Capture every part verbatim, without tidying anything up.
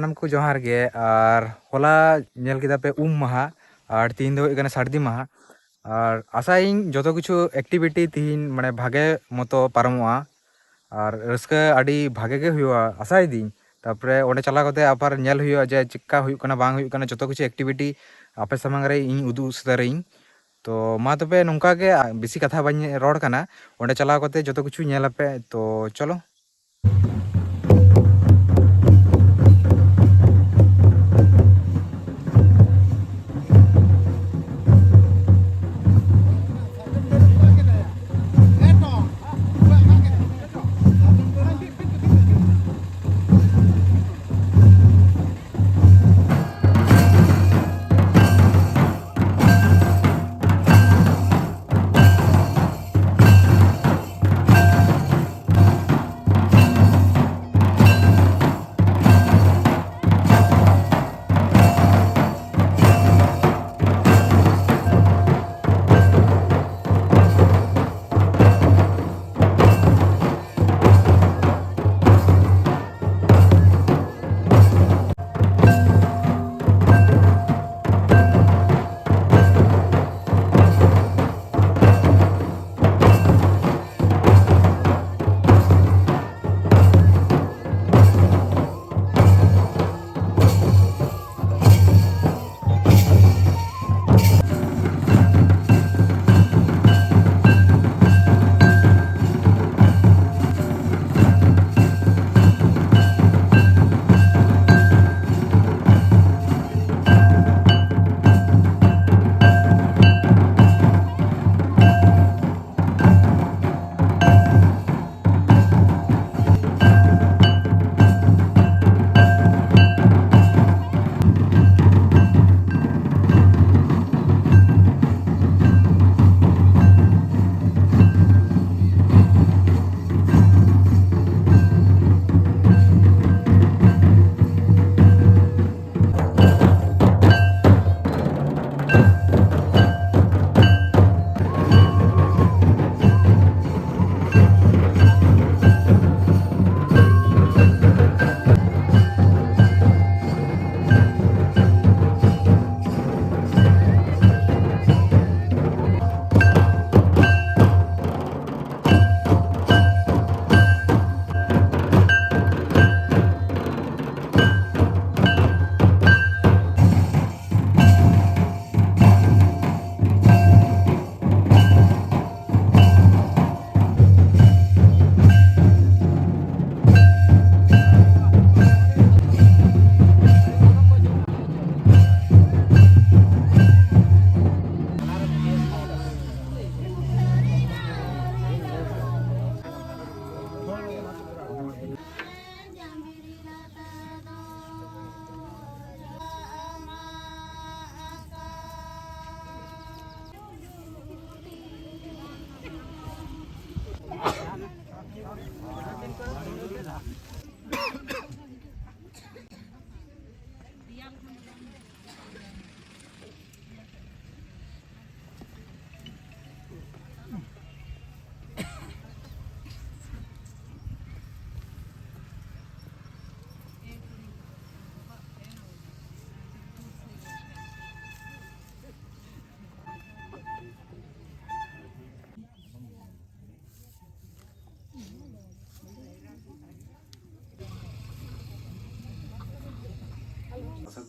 ᱥᱟᱱᱟᱢ ᱠᱚ ᱡᱚᱦᱟᱨ ᱜᱮ᱾ ᱟᱨ ᱦᱚᱞᱟ ᱧᱮᱞ ᱠᱮᱫᱟ ᱯᱮ ᱩᱢ ᱢᱟᱦᱟ, ᱟᱨ ᱛᱤᱦᱤᱧ ᱫᱚ ᱦᱩᱭᱩᱜ ᱠᱟᱱᱟ ᱥᱟᱹᱨᱫᱤ ᱢᱟᱦᱟ᱾ ᱟᱨ ᱟᱥᱟᱭᱟᱹᱧ ᱡᱚᱛᱚ ᱠᱤᱪᱷᱩ ᱮᱠᱴᱤᱵᱷᱤᱴᱤ ᱛᱤᱦᱤᱧ ᱢᱟᱱᱮ ᱵᱷᱟᱜᱮ ᱢᱚᱛᱚ ᱯᱟᱨᱚᱢᱚᱜᱼᱟ, ᱟᱨ ᱨᱟᱹᱥᱠᱟᱹ ᱟᱹᱰᱤ ᱵᱷᱟᱜᱮ ᱜᱮ ᱦᱩᱭᱩᱜᱼᱟ ᱟᱥᱟᱭᱮᱫᱟᱹᱧ᱾ ᱛᱟᱨᱯᱚᱨᱮ ᱚᱸᱰᱮ ᱪᱟᱞᱟᱣ ᱠᱟᱛᱮ ᱟᱵᱟᱨ ᱧᱮᱞ ᱦᱩᱭᱩᱜᱼᱟ ᱡᱮ ᱪᱮᱫᱠᱟ ᱦᱩᱭᱩᱜ ᱠᱟᱱᱟ ᱵᱟᱝ ᱦᱩᱭᱩᱜ ᱠᱟᱱᱟ, ᱡᱚᱛᱚ ᱠᱤᱪᱷᱩ ᱮᱠᱴᱤᱵᱷᱤᱴᱤ ᱟᱯᱮ ᱥᱟᱢᱟᱝ ᱨᱮ ᱤᱧ ᱩᱫᱩᱜ ᱥᱚᱫᱚᱨᱟᱹᱧ᱾ ᱛᱚ ᱢᱟ ᱛᱚᱵᱮ ᱱᱚᱝᱠᱟ ᱜᱮ, ᱵᱮᱥᱤ ᱠᱟᱛᱷᱟ ᱵᱟᱹᱧ ᱨᱚᱲ ᱠᱟᱱᱟ, ᱚᱸᱰᱮ ᱪᱟᱞᱟᱣ ᱠᱟᱛᱮ ᱡᱚᱛᱚ ᱠᱤᱪᱷᱩ ᱧᱮᱞ ᱟᱯᱮ᱾ ᱛᱚ ᱪᱚᱞᱚ᱾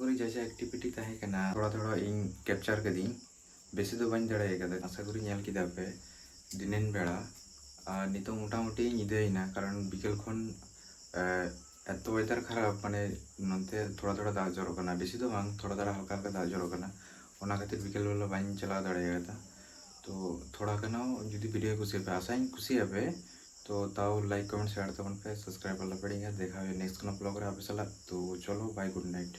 ᱯᱩᱨᱟᱹ ᱡᱟ ᱡᱟ ᱮᱠᱴᱤᱵᱷᱤᱴᱤ ᱛᱟᱦᱮᱸ ᱠᱟᱱᱟ, ᱛᱷᱚᱲᱟ ᱛᱷᱚᱲᱟ ᱤᱧ ᱠᱮᱯᱪᱟᱨ ᱠᱟᱹᱫᱤᱧ, ᱵᱮᱥᱤ ᱫᱚ ᱵᱟᱹᱧ ᱫᱟᱲᱮ ᱠᱟᱫᱟ᱾ ᱟᱥᱟ ᱠᱚᱨᱤ ᱧᱮᱞ ᱠᱮᱫᱟ ᱯᱮ ᱫᱤᱱᱮᱱ ᱵᱮᱲᱟ᱾ ᱟᱨ ᱱᱤᱛᱚᱜ ᱢᱚᱴᱟᱢᱩᱴᱤ ᱧᱤᱫᱟᱹᱭᱮᱱᱟ, ᱠᱟᱨᱚᱱ ᱵᱤᱠᱮᱞ ᱠᱷᱚᱱ ᱮᱛᱚ ᱳᱭᱮᱫᱟᱨ ᱠᱷᱟᱨᱟᱯ, ᱢᱟᱱᱮ ᱱᱚᱱᱛᱮ ᱛᱷᱚᱲᱟ ᱛᱷᱚᱲᱟ ᱫᱟᱜ ᱡᱚᱨᱚᱜ ᱠᱟᱱᱟ, ᱵᱮᱥᱤ ᱫᱚ ᱵᱟᱝ, ᱛᱷᱚᱲᱟ ᱛᱷᱚᱲᱟ ᱦᱟᱞᱠᱟ ᱦᱟᱞᱠᱟ ᱫᱟᱜ ᱡᱚᱨᱚᱜ ᱠᱟᱱᱟ᱾ ᱚᱱᱟ ᱠᱷᱟᱹᱛᱤᱨ ᱵᱤᱠᱮᱞ ᱵᱮᱞᱟ ᱵᱟᱹᱧ ᱪᱟᱞᱟᱣ ᱫᱟᱲᱮ ᱠᱟᱫᱟ᱾ ᱛᱚ ᱛᱷᱚᱲᱟ ᱜᱟᱱ ᱦᱚᱸ ᱡᱩᱫᱤ ᱵᱷᱤᱰᱤᱭᱳ ᱠᱩᱥᱤᱭᱟᱯᱮ, ᱟᱥᱟᱧ ᱠᱩᱥᱤᱭᱟᱯᱮ, ᱛᱚ ᱛᱟᱣ ᱞᱟᱭᱤᱠ, ᱠᱚᱢᱮᱱᱴ, ᱥᱮᱭᱟᱨ ᱛᱟᱵᱚᱱ ᱯᱮ, ᱥᱟᱵᱥᱠᱨᱟᱭᱤᱵ ᱟᱞᱚᱯᱮ ᱦᱤᱲᱤᱧᱟ᱾ ᱫᱮᱠᱷᱟ ᱦᱩᱭᱩᱜᱼᱟ ᱱᱮᱠᱥᱴ ᱠᱳᱱᱳ ᱵᱞᱚᱜ ᱨᱮ ᱟᱯᱮ ᱥᱟᱞᱟᱜ᱾ ᱛᱚ ᱪᱚᱞᱚ, ᱵᱟᱭ, ᱜᱩᱰ ᱱᱟᱭᱤᱴ᱾